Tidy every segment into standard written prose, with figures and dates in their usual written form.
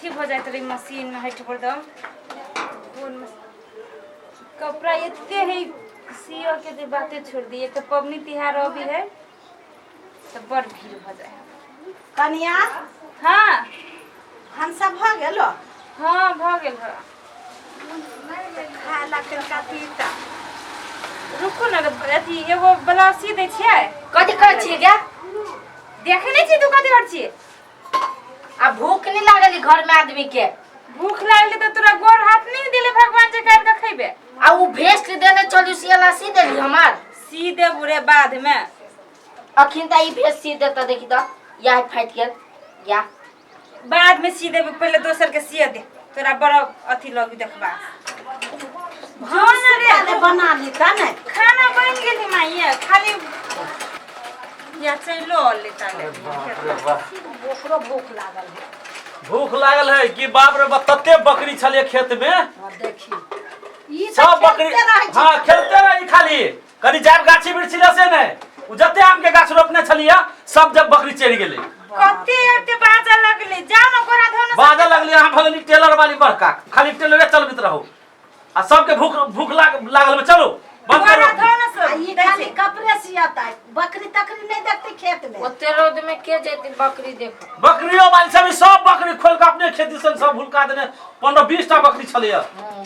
अथी भऽ जाइत रहै मशीनमे हटि पर दम कोन कपड़ा एते है सियऽ के जे बाते छोड़ दिए तऽ पबनी तिहार अभी है तऽ बड़ भीड़ भऽ जाइ है। कनिया हाँ भनसा भऽ गेलो हाँ भऽ गेल है खाय ला कनिका पीता रुकू ने अथी एगो ब्लाउज सी दै छियै कथी करै छियै गे देखै नहि छियै तू कथी करै छियै आ भूख नहीं लागल ई घर में आदमी के भूख लागल तऽ तोरा गोर हाथ नहि देले भगवान जे काटि कऽ खैबे आ उ भेस्ट देने चलू सियला सी देली हमार सी देबू रे बादमे अखिन त ई भेस्ट सी देता देखी त या फाटि गेल या बाद में सी देबे पहले दोसर के सिया दे तोरा बड़ा अथी लगी देखबा जो ना रे ताले बना ली त ने खाना बन गेल है माइया खाली या चलो ले ताले बाप रे बाप ओकरो भूख लागल है भूख लागल है कि बाप रे बाप तते बकरी छलिए खेत में हाँ, देखी ई सब सब बकरी खेलते रहै छै हाँ खेलते रही खाली कनी जाब गाछी वृक्षी से नहीं उ जते आम के गाछ रोपने छलिए सब जब बकरी चढ़ गेलै कते एते बाजा लगले जाओ ना गोरा धो ना बाजऽ लगली अहाँ भगनी टेलर वाली बड़का खाली टेलरे चलबैत रहू आ सबके भूख भूख लागल में चलू बंद गोरा करू धो ना आ सब ई खाली कपड़े सियता बकरी तकरी नहीं देखती खेत में ओते रौद में के जेती बकरी देखो बकरियो वाली सब ई सब बकरी खोल के अपने खेती से सब भुलका देने 15 20 टा बकरी छलैया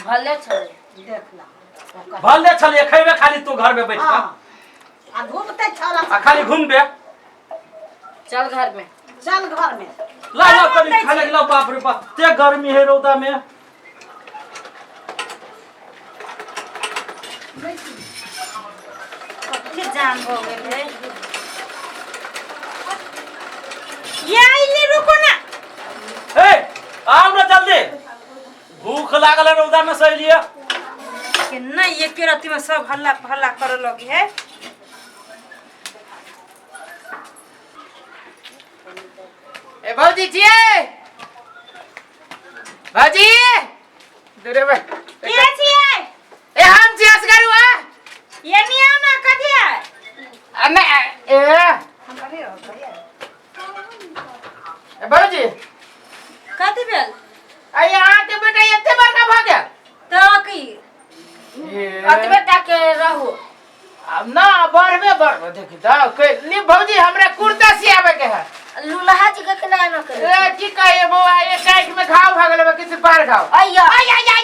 भले छलै देख ला भले छलैया खैबे खाली तू घर में बैठ हाँ के आ घूमते छौड़ा आ खाली घूमबे चल घर में चल घर में ला ला कनी खाने के ला बाप रे बाप ते गर्मी है रौदा में कते जाम भऽ गेल है ये आइले रुको ना ए आउ ना जल्दी भूख लागल है रौदा में सहेलिया के नहीं एक रत्ती में सब हल्ला हल्ला करे लगी है ए भौजी छियै भौजी दूरे बे के छियै ए हम छियै असगरुआ ये निया ना कथी है आ नहि ए ए भौजी कथी भेल अरे अहाँके बेटा एते बड़का भऽ गेल तऽ की ओतबे टा के रहू अब ना बढ़बे बढ़बे देखी तऽ ली भौजी हमरा कुर्ता सियाबे के है लुल्हा जी के केना एना करे ए की कहिए बौआ एक आँख में घाव भऽ गेल किसी पार घाव अय्या आय आय आय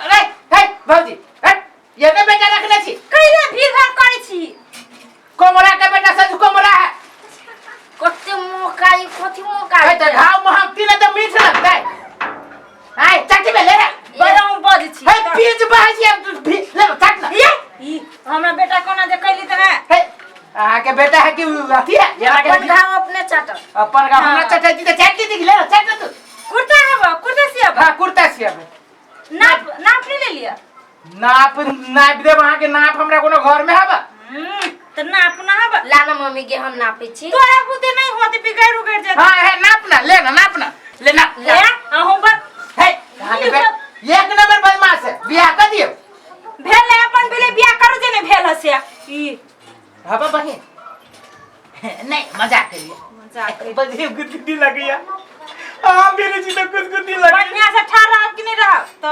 अरे हे भौजी हे ये ने बेटा रखने छी कैला भीड़ भाड़ करै छी कोमरा के बेटा सज कोमरा है कते मौका ई कथी मौका हे तऽ घाव महकती ने तऽ मीठ लगतै आय चाटी में ले रे बड़ा हम बज छी हे बीज बहै छी अब तू भी ले चाट ना ये ई हमरा बेटा कोना जे कैली तऽ है हे अहाँ के बेटा है कि उ अथी है ये अपन घाव अपने चाटल अपन घाव हमरा हाँ। चटै छी तऽ चाट दी ले चाट ना तू कुर्ता हवा कुर्ता सियाबा हां कुर्ता सियाबे नाप नाप नहीं ले लिया नाप नाप देब अहाँके नाप हमरा कोनो घर में हबा तऽ नाप ना हबा ला ना मम्मी के हम नापे छी तोरा बुते नहीं होते बिगड़ उगड़ जाते हाँ है नाप ना ले ना नाप ना ले ना ले अहूँ पर हे अहाँके एक नंबर बदमाश है बियाह कर दियो भेल है अपन भेले बियाह करू जे नहीं भेल हसे ई हबा बहिन नहीं मजाक करिए मजाक करी। बस ये गुदगुदी लग गया हाँ मेरे जी तो गुदगुदी लग बढ़िया से ठाढ़ रहब कि नहीं रहब तो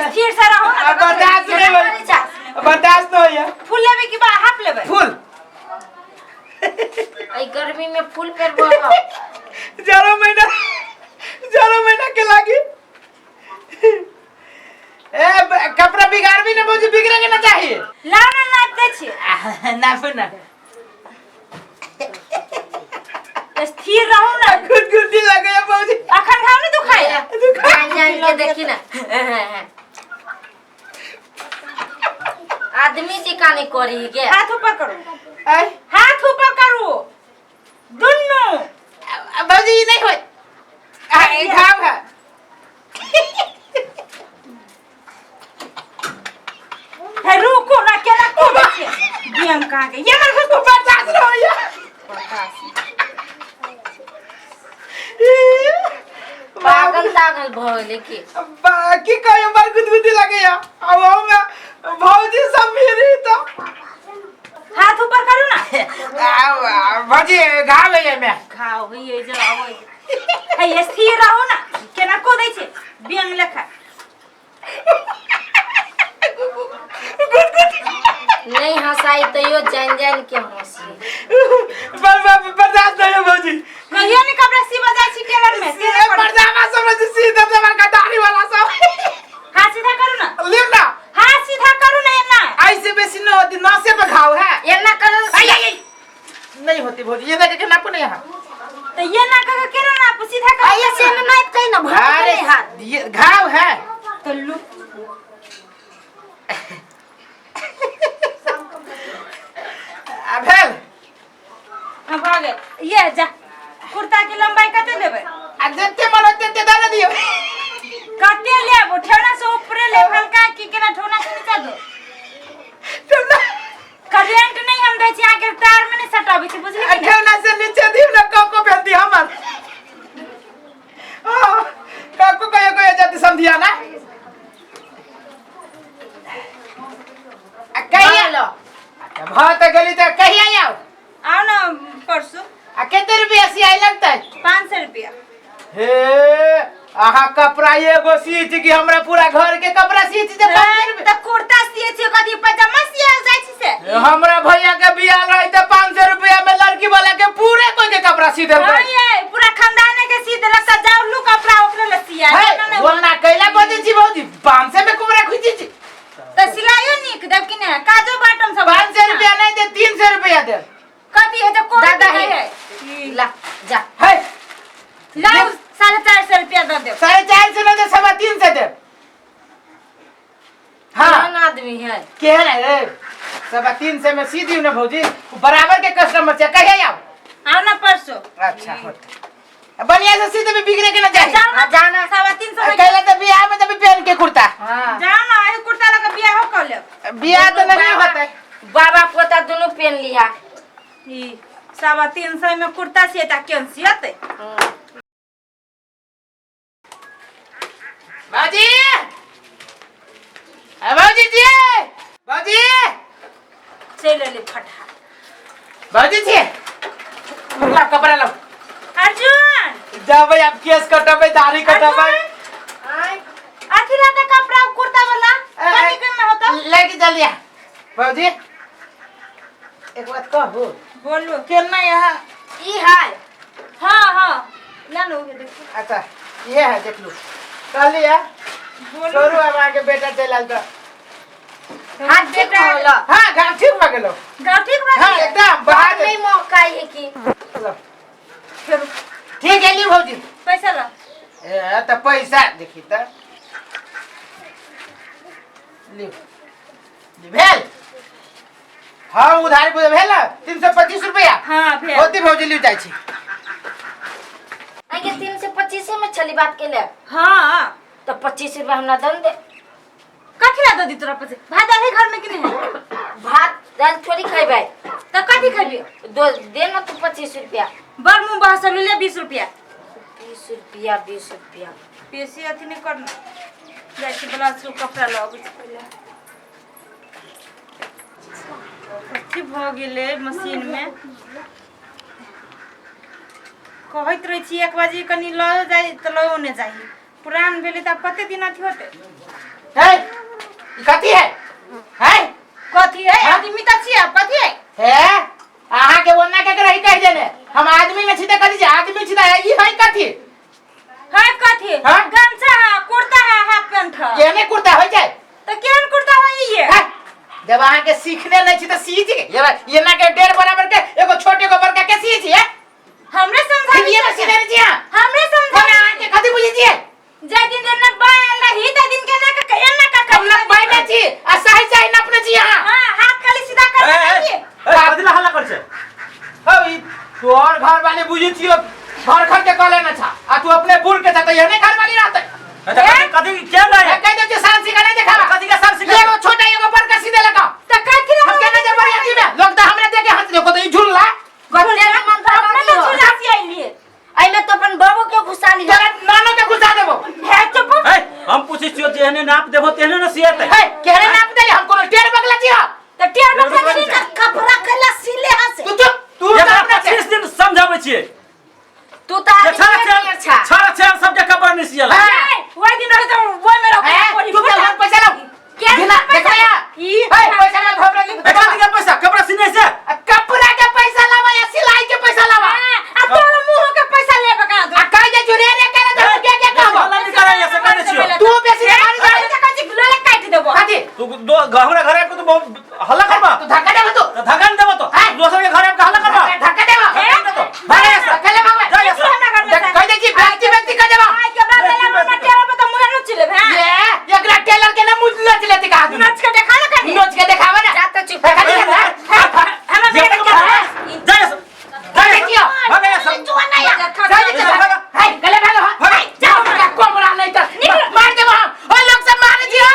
स्थिर से रहो ना तो बर्दाश्त नहीं हो बर्दाश्त नहीं हो फूल लेबै कि बा हाफ लेबै फूल एहि गर्मी में फूल पेरबो जारो महीना जारो महीना के लागी ए कपड़ा बिगाड़ भी ना मुझे बिगड़े के ना चाहिए लाओ ना नाप दै छी ना फिर ना स्थिर रहू ना गुदगुदी लग गया बाबूजी अखन घाव नहीं दुखाय जान जान के देखी ना आदमी जी का नहीं करी के हाथ ऊपर करू आय हाथ ऊपर करू दुन्नू बाबूजी ये नहीं होय घाव है हे रुको ना केना को छियै गेम कहाँ के ये मर घुस बर्दाश्त नहीं होया पागल तागल भऽ गेलै की की कहियो बड़ गुदगुदी लगैया अब हम भौजी सब मेरी तो हाथ ऊपर करू ना आउ, भौजी घाव है एमे। घाव होइए जे आबै है, स्थिर रहू ना, केना को दै छै बेंग लेखा। नहीं हंसाई तैयो जान जान के हंसी। बर्दाश्त नहीं हो भौजी। कहियो नहीं कपड़ा सीबा जाइ छी टेलर में। ये मर्दावा सब रहे सीधा से बड़का दाढ़ी वाला सब। हाथ सीधा करू ना। लिव ना। हाथ सीधा करू ना एना। ऐसे बेसी न होती, नसे पे घाव है। एना करो। आई आई आई नहीं होती भौजी, ये देख के नापो ना यहाँ। तो ये ना कह के ना नापो, सीधा करू। आइए से ना नाप कहीं ना भर अरे के हाथ। ये घाव है। तो लू आ भेल। हाँ, भऽ गेल। ये जा कुर्ता के लंबाई कते लेबै? आ जते मन होते ते दे दियो। कते लेब? ठेहुना से ऊपरे लेब हल्का कि केना ठेहुना से नीचा दो? करेंट नहीं हम दै छी अहाँके, तार में नहीं सटाबै छी, बुझली कि नहि? ठेहुना से नीचे दियो ना, कको भेल दी हमर। हाँ, काको कहियो कहियो जाती समझिया ना। आ कहिया लो। अच्छा भऽ तऽ गेली, तऽ कहिया आउ? आउ ना परसू। आ कते रुपया सियाई लगतै? 500 रुपया। हे अहाँ कपड़ा एगो सीच कि हमरा पूरा घर के कपड़ा सीच दे 500 रुपया? तऽ कुर्ता सिए छी, कथी पजामा सिए जाइ छी से? हमरा भैया के बियाह रही तऽ 500 रुपया में लड़की वाला के पूरे कोई के कपड़ा सी देलकै। हाँ ये पूरा खानदान के सी देलक तऽ जाउ लू कपड़ा ओकरे ले सिया। हे बोलना कैला बजै छी भौजी, 500 में कुमरा खुजी छी। तऽ सिलाइयो नीक देब कि नहि? काजो बाटम सब। 500 रुपया नहीं दे, 300 रुपया दे। कथी है जे कोन दादा है? हे। ला जा। हे लाउ 450 रुपया दऽ देब। 450 नहीं दे, 325 दे। हाँ केहन आदमी है? केहन है रे? 325 में सी दियो ना भौजी, बराबर के कस्टमर छै। कहिया आउ? आउ ना परसू। अच्छा होत, बढ़िया से सी देबे, बिगड़े के ना जाए। जाओ ना। हाँ, जाना। 325 में। कैला तऽ बियाह में देबे पहन के कुर्ता। हाँ। जाओ ना, एही कुर्ता लऽ कऽ बियाहो कऽ लेब। बियाह तऽ नहीं होतै। बाबा पोता दोनों पहन लिहा। ई 325 में कुर्ता सिएता, केहन सियतै? भौजी, ए भौजी जी, भौजी। चलि एलै फटहा। भौजी जी लाओ कपड़ा लाओ। अर्जुन जबै आब केस कटबै, दाढ़ी कटबै। अथी रहता कपड़ा कुर्ता वाला कथी करना होता? लेके चलिया। भौजी एक बात कहू? बोलू। केना यहाँ ई है। हाँ हाँ ना लो देखो। अच्छा ये है, देख लू कहलिए। बोलू। छोड़ू, अब आके बेटा चलि आयल तऽ हाथ ठीक होला? हाँ घाव ठीक भऽ गेलो। गाँव ठीक भऽ हाँ गेलै? एकदम बाहर। नहीं मौका है कि लो। ठीक है ली भौजी। पैसा लो। ए तऽ पैसा देखी तऽ लिउ ली भेल। हाँ उधारी बुझ भेल 325 रुपया। हाँ भेल। होती भौजी, लिउ जाइ छी। आगे 325 में छली बात के ले। हाँ। तो 25 रुपया हमरा दन दे। कथी ला दऽ दी तोरा पैसा? भात दाल है घर में कि नहीं है? भात दाल थोड़ी खेबै। तऽ कथी खेबी? दो दे ना तू 25 रुपया। बड़ मुँह बहसल, ले 20 रुपया। 20 रुपया, 20 रुपया। बेसी अथी नहीं करना। जाइ छी ब्लाउज के कपड़ा लऽ अबै छी पहिले। कथी भऽ गेलै मशीन में? कहैत रहै छी 1 बजे कनि लऽ जाइ तऽ लयो नहि जाही। पुरान भेलै तऽ आब कते दिन अथी होतै? है ई कथी है है? कथी है? आदमी तऽ छियै, आब कथी है? हे अहाँ के ओना के रही कहि देने हम आदमी में छी तऽ कथी छी? आदमी छी तऽ ई है कथी? है कथी? हाँ? गमछा है, कुर्ता है, हाफ पैंट है। केहने कुर्ता होइ छै? तऽ केहन कुर्ता है ई? है, जब अहाँ के सीखने नहीं छी तऽ सीख के ये ना के डेढ़ बराबर के एगो छोट एगो बड़का के सीख छी है। हमरे समझाबी? फिर ये में सीखने छी अहाँ। हमरे हम समझाबी? अहाँ के कथी बुझै छियै? जाहि दिन जे नपबायल रही ताहि दिन के ना का एना का हम नपबै छी आ सही सही नपने छी अहाँ। हां, हाथ खाली सीधा कर ए, ए, दे। ए, कथी ला हल्ला कर छै? हौ ई तोहर घर वाली बुझै छियो घर घर के कहले न छा आ तू अपने बूढ़ के छा तऽ एहने घर वाली रहतै। अच्छा कथी कथी के नहीं? कहि दे छियै शान सिखा नहीं देखावा। कथी के शान सिखा? एगो छोटा एगो बड़का सीधे लगा। त कथी हम केना जे बरियाती में लोग तऽ हमरा देखे हंस देखो तऽ ई झुल्ला। गत्ते में मन अपने भरा तो दियो। झूला से आइलिए। एहिमे तो अपन बाबू के घुसा लिहा। तोरा नानो के घुसा देबो। हे चुप। ए, हम पूछै छियौ जेहने नाप देबो तेहने ने सियतै। हे केहने नाप देली? हम कोनो टेढ़ बगला छी? त टेढ़ टेढ़ बकला बकला छी छै। कपड़ा कैला सिले हसे? तू चुप तू एकरा अपना 25 छियै। तू तऽ जे आदमी छाड़ा नियर छेड़ छा। छाड़ा छेड़ सबके कपड़ा नहीं सियला। हाँ। ओहि दिन रहे तऽ ओहि में रहो। ए, तू चल, हम पैसा लाओ। क्या बिना पैसा? देखो या। ई ए, पैसा ना घबरा नहीं। एकरा दिया पैसा कपड़ा सिने से। कपड़ा के पैसा लावा या सिलाई के पैसा लावा? आ तोर मुंह के पैसा लेबे का आ कह जे जुरे रे करे तो के के कहबो? हल्ला नहीं करा ऐसे कहने छियो। तू बेसी मारी जा। लोले काटि देबो। कथी? तू दो हमरा घर आबि के तू बहुत हल्ला करबा। तू धक्का देबो तू। तो धक्का नहीं देबो तो हैं? दोसर के घर आबि के हल्ला करबा। धक्का देबो। धक्का नहीं देबो। भाग ऐसे। धक्का ले भाग। जा ऐसे। हमरा घर में देख, कह दे छी व्यक्ति व्यक्ति कह देबो। आइ के बाद एला हमरा टेरा पर तऽ मुँह नोच लेब। हां, ये एकरा टेलर के ना मुंह नोच लेते का तू? नोच के देखा ना कनी। नोच के देखावा ना। जा तऽ चुप। धक्का दे। हमरा जे बेटा तक के भाग। जा ऐसे। जा ऐसे। देखियो। भाग ऐसे। जो नहीं आ। जा जा भागा। हे गले भागो। भागा। जाओ बेटा, कोमरा नहीं तो मार देबो हम। ओ लोग सब मारे दियो।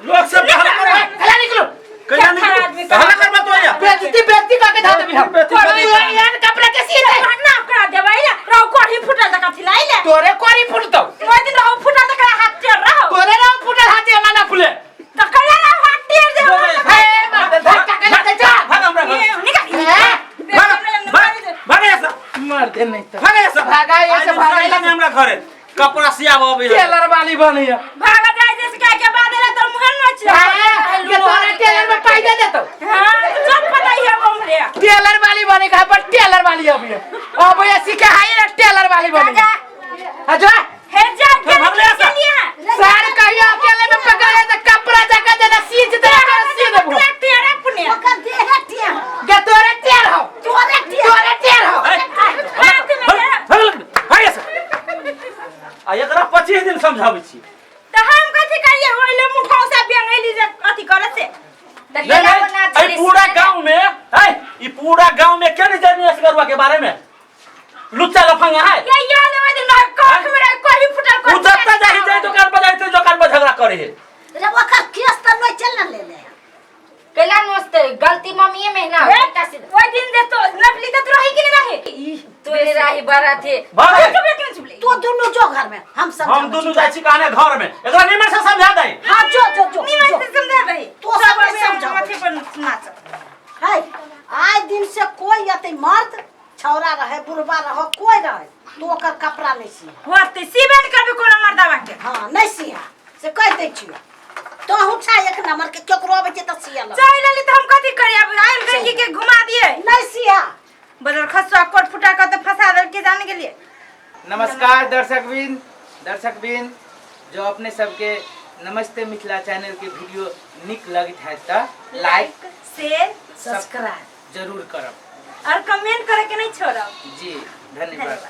लोग सब के हल्ला करबा। गले निकलो। कहिया निकलू? हल्ला करबा तो या। बेइज्जती बेइज्जती करके धा देबी हम। बेइज्जती तू यार कपड़ा के सीधे ना करा देबै ना रहो कोढ़ी फुटल तऽ कथी लाई ले। तोरे कोरी फुटतौ। ओहि दिन रहो फुटल तऽ करा हाथ टेर रहो। तोरे रहो फुटल हाथे हमरा ना फुले। तऽ कहिया रहो हाथ टेर दे। हे मार दे धक्का के लगे जा। भाग हमरा घर। निकल। हैं? भाग भाग भाग ऐसे। मार दे नहीं तो। भाग ऐसे। भागा ऐसे, भागा ऐसे हमरा घरे कपड़ा सियाब अबै है। टेलर वाली बनी है। भागा जाय जैसे क्या के बाद एला तोर मुँह नोच ले। के तोरे टेलर में पाई दे देतो। हां, सब पता ही है हमरे। टेलर वाली बनी का पर टेलर वाली अभी है। अब ये सीखे हाई ना टेलर वाली बनी। जा। आ जा। हे जा के भाग ले ऐसा। लिए। सर कहियो अकेले में पकड़े तो कपड़ा जगह देना सींच दे सीध देबो। तेरा पुण्य। ओकर देह टेढ़। के तोरे टेर हो। तोरे टेढ़। तोरे टेर हो। हाथ में भाग भाग भाग ऐसे। आ एकरा 25 दिन समझाबै छी। तऽ हम कथी करिए ओहि ले मुठाव से बेंगैली जे अथी करे से। तऽ नहीं केना नहीं बना ई छली पूरा से? गांव में है, ई पूरा गांव में के नहीं जानी असगरुआ के बारे में लुच्चा लफंगा है। ये याद ओहि दिन ना कोख में रहे कोही फुटल उ जत्ता जाहि जाहि दुकान पर जाहि दुकान पर झगड़ा करे है। रे ओकर केस तऽ नहीं चल ना ले ले। कैला नोचते? गलती मम्मीए में है ना। उल्टा सीधा। ओहि दिन जे तो नपली तऽ तू रही कि नहीं रही? तोरे राही बड़ा थे। भाग चुप रे, क्यों चुप ले? तो दोनों जो घर में हम सब हम दोनों जाइ छी कहने घर में एकरा निमन से समझा दे। हां, जो जो जो निमन जो। से समझा रही। तो सब नहीं समझाबै। माथे पर नाच है आइ दिन से कोई अते मर्द छौरा रहे बुढ़बा रहो कोई रहे तो ओकर कपड़ा नहीं सिया। होते सीबे न करबे कोनो मर्दावा के। हाँ नहीं सिया से कह दै छियो। तोहू छा एक नंबर के केकरो अबै छै तऽ सिया लग। चल लेली तऽ हम कथी करिए अब आयल गई के घुमा दिए। नहीं सिया। बदल खसुआ कोट फुटा के तऽ फंसा देल के जान गेलिए। नमस्कार दर्शकबिन, दर्शकबिन जो अपने सबके नमस्ते मिथिला चैनल के वीडियो निक लगत है त लाइक शेयर सब्सक्राइब जरूर करब और कमेंट करे के नहीं छोड़ब। जी धन्यवाद।